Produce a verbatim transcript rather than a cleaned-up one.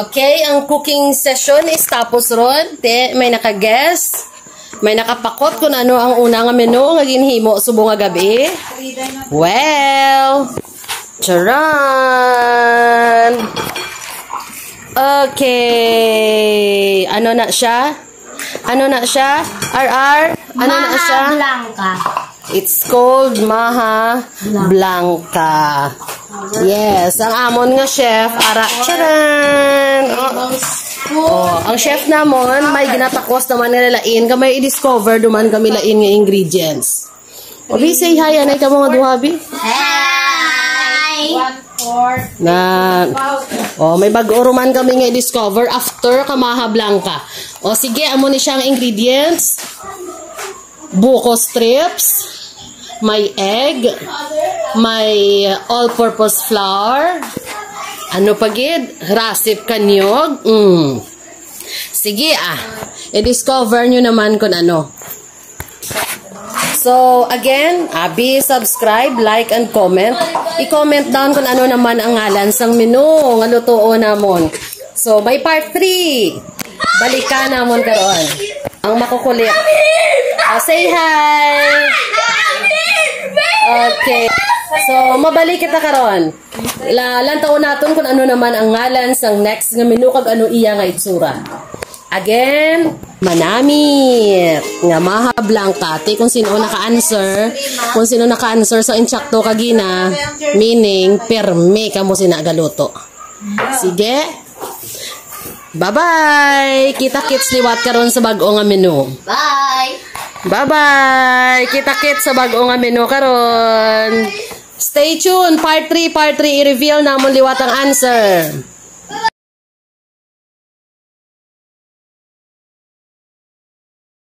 Okay, ang cooking session is tapos ron. Te, may naka-guess? May nakapakot kung ano ang una nga menu nga ginhimo subong nga gabi? Well, charan! Okay. Ano na siya? Ano na siya? R R? Ano na siya? Blanca. It's called Maha Blanca. Yes, ang amon nga chef, ara, charan! Oh, oh, ang chef namon, may ginatakwas naman nga lain, kami i-discover duman kami lain nga ingredients. Obi, say hi, anay ka mga duha, bi? Hi! Na, oh, may bag-o ruman kami nga i-discover after ka Maha Blanca. O sige, amo ni siya ang ingredients. Buko strips, may egg, may all-purpose flour, ano pa gid, rasip kanyog. Mm. Sige ah, i-discover nyo naman kung ano. So, again, abi, subscribe, like, and comment. I-comment down kung ano naman ang ngalan sang menu nga lutuon namon. So, may part three. Balikan namon karon. Ang makukulit. Oh, say hi! Okay. So, mabalik kita karon. La, lantaon naton kung ano naman ang ngalan sang next nga menu kag ano iya nga itsura. Again, manamit nga Maha Blanca. Ti kung sino naka-answer, kung sino naka-answer sa insakto kagina, meaning permi kamo sina galuto. Sige. Bye-bye. Kita-kits liwat karon sa bag-o nga menu. Bye! Bye-bye. Kita-kits sa bag-o nga menu karon. Stay tuned. Part three, part three, i-reveal namon liwat ang answer.